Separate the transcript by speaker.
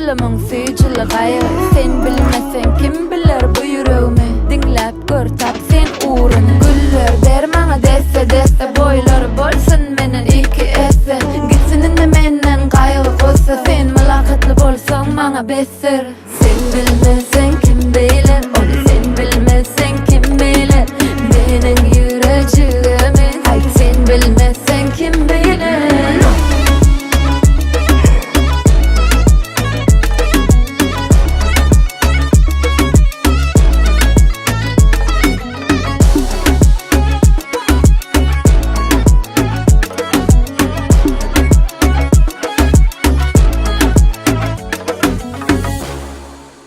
Speaker 1: Çylymyň süýjüli gaýgy Sen bilmeseň kim biler bu ýüregimi Diňläp gör tap sen ugruny Güller ber maňa desse-desse Boýlary bolsun menden iki esse Gitsin indi menden gaýgy gussa Sen mylakatly bolsaň maňa besdir.